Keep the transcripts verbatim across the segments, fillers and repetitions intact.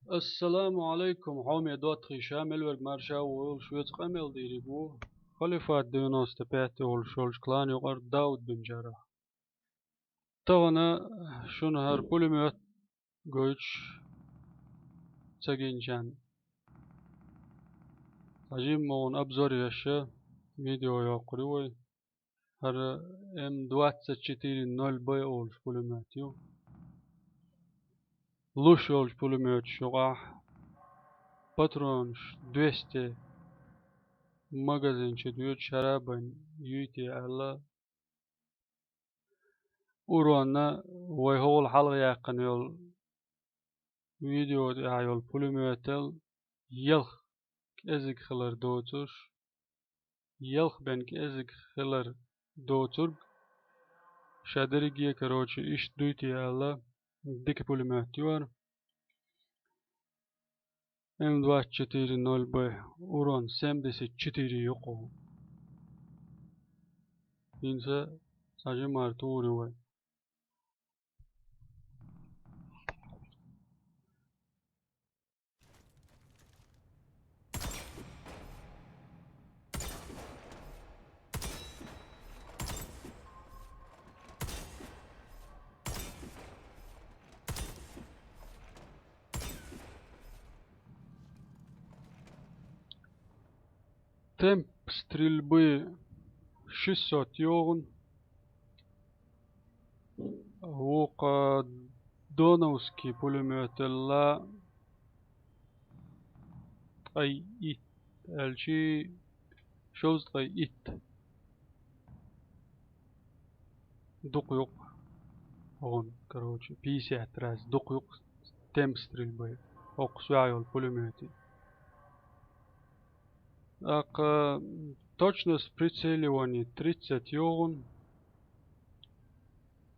Ассаламу алейкум, хьоме доттагӀий, ша мел верг марша ву, вай шуьца къамел дийриг ву. Халифат девяносто пять олуш йолчу клана юкъара Дауд бин Джаррах. Тахана шуна хӀара пулемет гойтуш ца гинчарна, цхьа жимма вон обзор еш видео йоккхур ю вай. ХӀара М двадцать четыре ноль Б олуш пулемет ю. Луш йолчу пулеметаш юкъахь патронаш двести магазин чу доьдуш хӀара бен юй те аьлла. Уронна вай хӀокхул хьалха яьккхина йолу видео тӀехь йолу пулеметал ялх кӀезиг хилар доцуш, ялх бен кӀезиг хилар доцург, ша дерриге, короче, иштта дуй те аьлла, дика пулемет ю хӀара. М двадцать четыре ноль Б, урон семьдесят четыре ю кху. ХӀинца цхьа жимма тухур ю вай. Темп стрельбы шестьсот йогӀун. Вукху доновский пулеметалла ткъе итт, аьлчи шовзткъе итт. Дукха юкъ. ХӀун, короче, пятьдесят раз дукха юкъ темп стрельбы. ХӀокху соьгӀа йолу пулемети. ТӀаккха точность прицеливания тридцать йогӀун.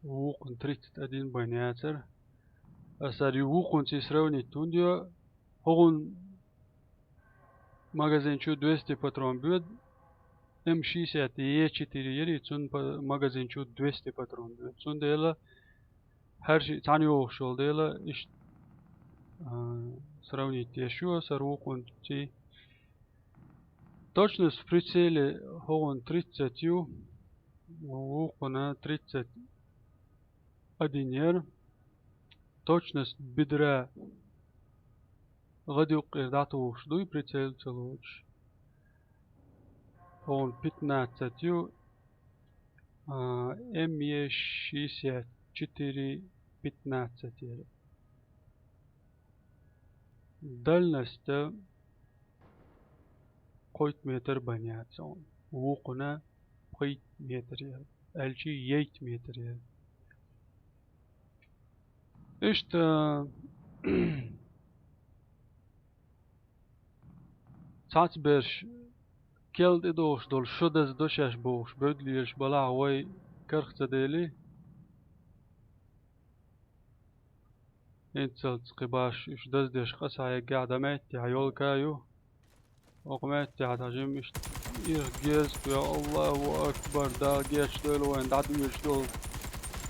Вукхун тридцать один бен яцара. Аса ю вукхунца сравнить хӀунда йо, хӀокхун магазин чу двести патрон боьду, М шестьдесят Е четыре яри, цунна па-, магазин чу двести патрон боьду. Цундела хӀара шиъ цхьаьна йогӀуш йолу дела, иштта, а, сравнить деш ю аса вукхунца. Точность в прицеле хӀокхун тридцать ю, вукхуна тридцать один яра. Точность бедра гӀадюккъера дӀатухуш дуй, прицел ца лоцуш. ХӀокхун пятнадцать ю, а, М Е шестьдесят четыре пятнадцать яра. Дальность кхойтта метр бен яц хӀокхун. Вукхуна пхийтта метр яра. Аьлчи ейтта метр яра. Иштта цхьацца берш кел тӀедогӀуш долу шо даздо шаьш бохуш, бевдла лелаш балахь вай карх ца дели. ХӀинццалц кхин баш уьш даздеш къа схьаергахь, дан меттехь йолка ю. Окху меттехь дӀажимма иштта ирх геза, я Аллаху акбар, Дала гечдойла вайн дӀадоьдуш долу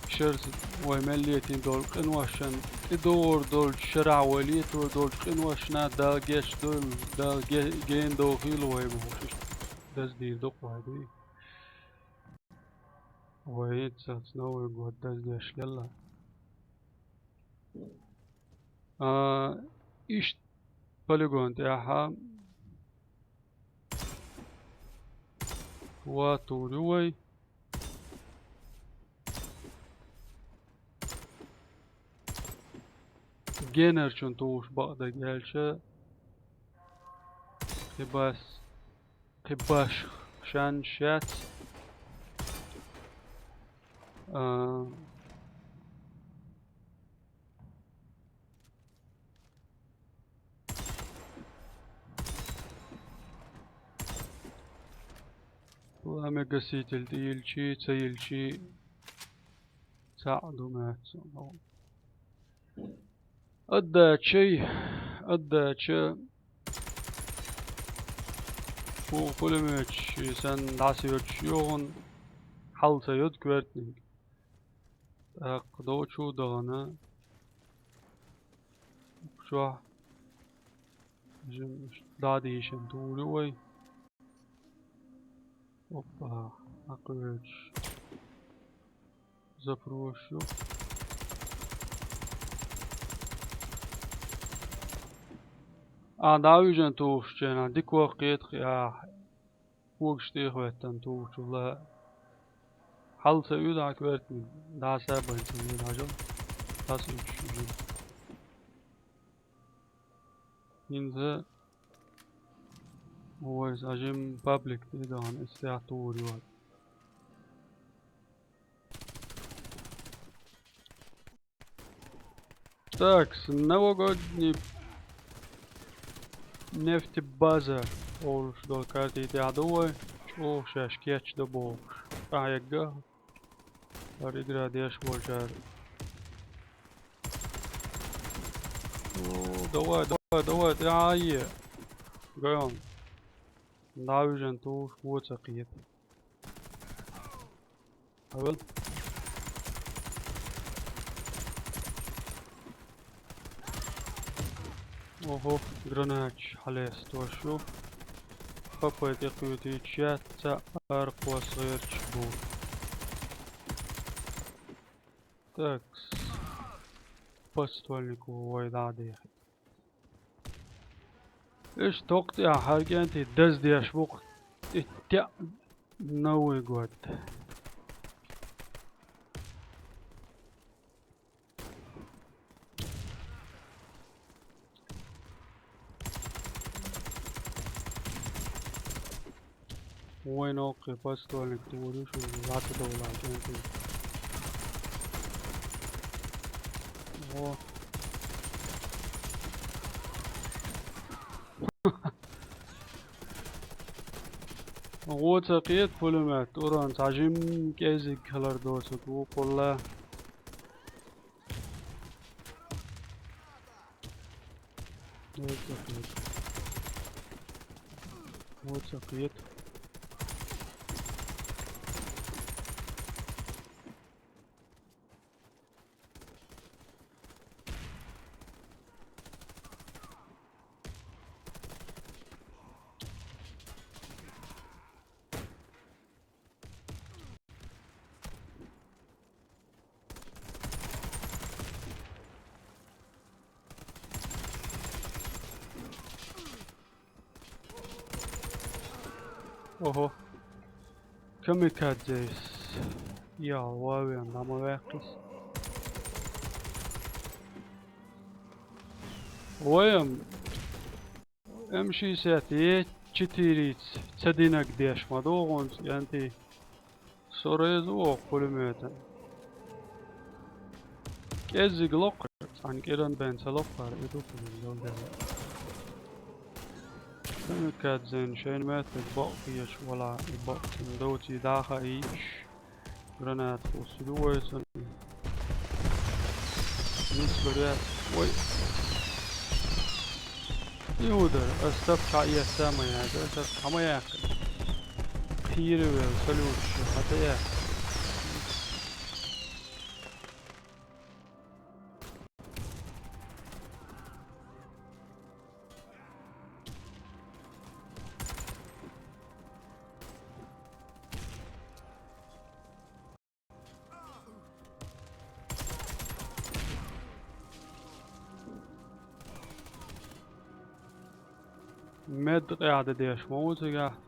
шерца, вай мел летийна долу къиношна, тӀедогӀур долчу шарахь вай летор долчу къиношна Дала гечдойла, Дала ге-, гена дохийла вай бохуш иштта даздийр ду-кх вай дуй. Вай хӀинццалц Новый год даздеш лелла. А, иштта полигон тӀехь ватур ю вай. Генарчун тухуш бакъдерг аьлча, кхин бас, кхин баш шанс яц. А, Пламя гаситель тӀе йилчи, ца йилчи, цхьаъ ду маьццо. Отдачей, отдача. Ху пулеметчий санна дӀасоьцуш йогӀун хьал ца йоду коьртниг. ТӀаккха дочу дахана. Чохь Жим дӀадийшина тур ю вай. Опа, хьакхуьйдуш. Запрос ю. А, дӀавижина тухуш чена, дика воккхийта хьа. Когаш тӀехӀоьттина тухучул а. Хьал ца уьйда хьа коьртаниг, дӀа сабанчу вийна хьажал. Тас уьдуш уьжина. ХӀинца вайца жим паблик тӀе дахана, эццехь тур ю. Так, с-, новогодний нефтебаза олуш долу карти тӀехь ду вай, чӀогӀа шаьш кечдо бохуш. Къахьегга, хӀара игра деш болчара. О, давай, давай, давай, тӀаьхьа а е. Гайон. ДӀавижина тухуш, вон ца кхета. Хьавел. Охо, гранаташ хьалестош ю. Папай тӀекхуьйтуьйтуш яц, цхьаъ арахоса гӀерташ бу. Такс. Подствольник ву вай дӀа а дехи. Иштта тӀокъа тӀехь хьаьркӀентий даздеш бу-кх, тӀе-, теӀ, Новый год. Вайн оккхий подствольник тур ю шуна, лата довлачу. Во. Вон ца кхета пулемет, урон цхьа жим кӀеззиг хилар доцург ву кхулла. Вон ца кхета. Вон ца кхета. Охо. Камикадзес. Я, вавен, нама ваьккхис. Вайм М шестьдесят четыре ца динарг деш ма ду хӀунца, кӀентий. Со реза ву оха пулеметан. КӀеззиг локхар, цхьана кӀиран бен ца локхар, и ду кхуза йолдела. Камикадзен шайна меттиг бакъ кхеча вала, и бакъ цунна довций даха а йиъш. Граната хӀусса ду вай цунна. Нийса лур яц. Вай. Иудар, ас тап чхьа эццахь ма яьхьа, ас тап чхьа ма яьккхина. Кхийра вел, салют шу, хьан ца яьккхина? Мед къаьхьа деш ма ву цигахь.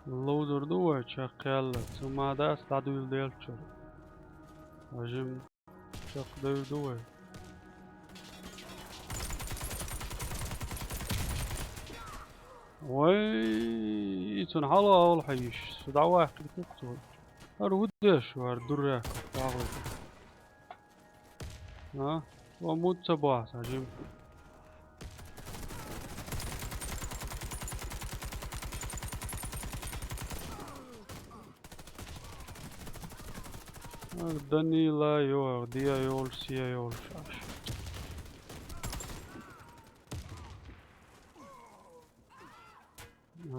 Ловзур ду вай чекхъяьлла, цу ма дац дӀадуьйла делччара. Важим чекхдевр ду вай. Вай, и цунна хьала хьалха йиш, со дӀаваккхийта-кх цо. ХӀара хӀун деш вара, дуррехь, дагӀалла. А? Ва муд ца бохьа сан жим. Ах, Данила, йо, де йолуш, се йолуш аш.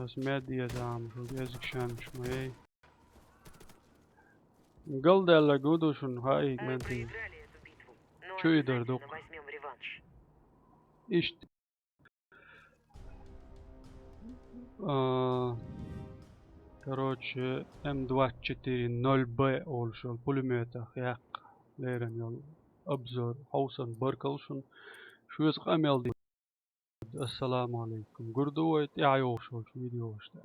Ас мед еза ам шу, эзик шанш ма яй. Галдаьлларг гу ду шуна, хьаий, ментий. Чу и дар дукха. Иштта. А, короче, М двадцать четыре ноль Б олуш йолу пулеметах яккха лерина йолу обзор хьовсан баркалла шуна. Шуьца къамел ди. Ассаламу алейкум. Гур ду вай тӀаьхьа йогӀуш йолчу видеошка.